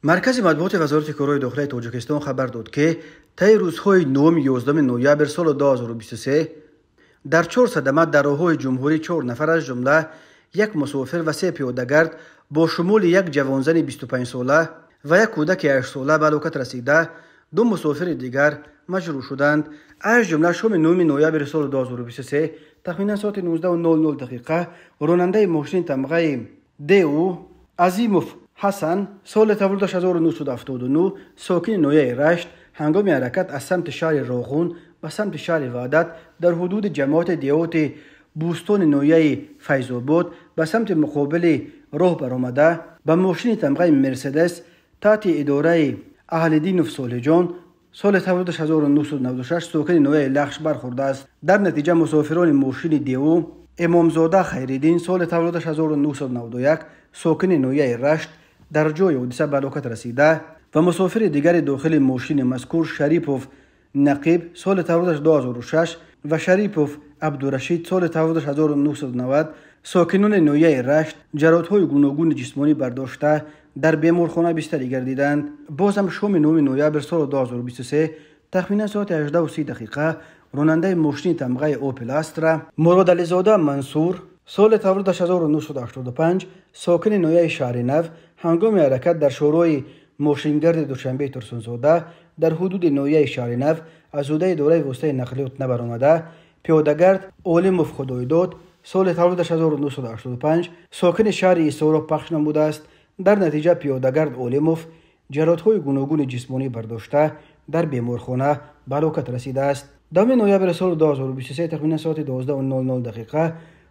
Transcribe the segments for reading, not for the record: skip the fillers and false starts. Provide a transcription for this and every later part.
Маркази матбуоти Вазорати корҳои дохилаи Тоҷикистон хабар дод, ки таи рӯзҳои 9-11 ноябр соли 2023 дар 4 садама дар роҳҳои ҷумҳурӣ 4 нафар, аз ҷумла як мусофир ва 3 пиёдагард бо шумули як ҷавонзани 25-сола ва як кӯдаки 8-сола ба ҳалокат расида, 2 мусофири дигар маҷрӯҳ шуданд. Аз ҷумла шоми 9 ноябри соли 2023 тахминан соати 19:00 дақиқа ронандаи мошини тамғаи ДУ Азимов Ҳасан соли таваллудаш 1979 сокини ноҳияи Рашт ҳангоми ҳаракат аз самти шаҳри Роғун ба самти шаҳри Ваҳдат дар ҳудуди ҷамоати деҳоти Бӯстони ноҳияи Файзобод ба самти муқобили роҳ баромада ба мошини тамғаи Мерседес таҳти идораи Аҳлиддинов Солиҳҷон соли таваллудаш 1996 сокини ноҳияи Лахш бархӯрдааст. Дар натиҷа мусофирони мошини ДУ Имомзода Хайриддин соли таваллудаш 1991 сокини ноҳияи Рашт дар ҷои ҳодиса ба ҳалокат расида ва мусофири дигари дохили мошини мазкур Шарипов Нақиб соли таваллудаш 2006 ва Шарипов Абдурашид соли таваллудаш 1990 сокинони ноҳияи Рашт ҷароҳатҳои гуногуни ҷисмонӣ бардошта дар беморхона бистарӣ гардиданд. Бозам шоми 9 ноябр соли 2023 тахминан соати 18:30 дақиқа ронандаи мошини тамғаи Опел Астра Муродализода Мансур соли таваллудаш 1985 сокини ноҳияи Шаҳринав ҳангоми ҳаракат дар шӯрои мошингарди Душанбеи Турсунзода дар ҳудуди ноҳияи Шаҳринав аз ҳудаи идораи воситаи нақлиёт набаромада пиёдагард Олимов Худойдод соли таваллудаш 1985 сокини шаҳри Исоро пахш намудааст. Дар натиҷа пиёдагард Олимов ҷароҳатҳои гуногуни ҷисмонӣ бардошта дар беморхона ба ҳалокат расидааст. 10 ноябри соли 2023 тахминан соати 12:00 дақиқа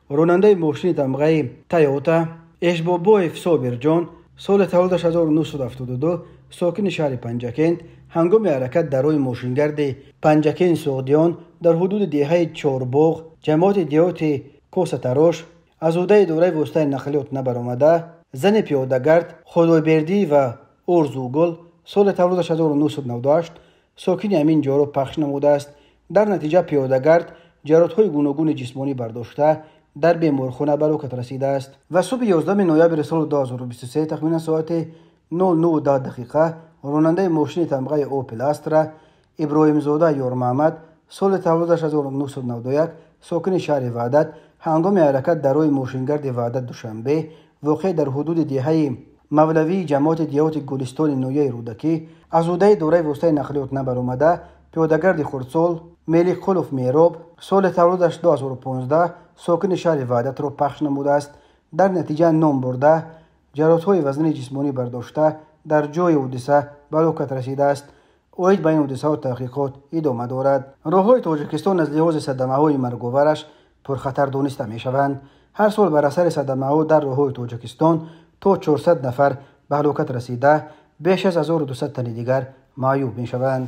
ронандаи мошини тамғаи Тойота Эшбобоев Собирҷон соли таваллудаш 1972 сокини шаҳри Панҷакент ҳангоми ҳаракат дар роҳи мошингарди Панҷакент Суғдиён дар ҳудуди деҳаи Чорбоғ ҷамоати деҳоти Косатарош аз ҳудаи идораи воситаи нақлиёт набаромада зани пиёдагард Худойбердӣ ва Орзугул соли таваллудаш 1998 сокини ҳамин ҷоро пахш намудааст. Дар натиҷа пиёдагард ҷароҳатҳои гуногуни ҷисмонӣ бардошта дар беморхона ба ҳалокат расидааст. Ва субҳи 11 ноябри соли 2023 тахминан соати 09:10 дақиқа ронандаи мошини тамғаи Опел Астра Иброҳимзода Ёрмаҳмад соли таваллудаш 1991 сокини шаҳри Ваҳдат ҳангоми ҳаракат дар роҳи мошингарди Ваҳдат Душанбе воқеъ дар ҳудуди деҳаи Мавлавии ҷамоати деҳоти Гулистони ноҳияи Рӯдакӣ аз ҳудаи идораи воситаи нақлиёт набаромада пиёдагарди хурдсол Меликқулов Мероб соли таваллудаш 2015 сокини шаҳри Ваҳдатро пахш намудааст. Дар натиҷа ном бурда ҷароҳатҳои вазнини ҷисмонӣ бардошта дар ҷои ҳодиса ба ҳалокат расидааст. Оид ба ин ҳодисаҳо таҳқиқот идома дорад. Роҳҳои Тоҷикистон аз лиҳози садамаҳои марговараш пурхатар дониста мешаванд. Ҳар сол бар асари садамаҳо дар роҳҳои Тоҷикистон то 400 нафар ба ҳалокат расида, беш аз 1200 тани дигар маъюб мешаванд.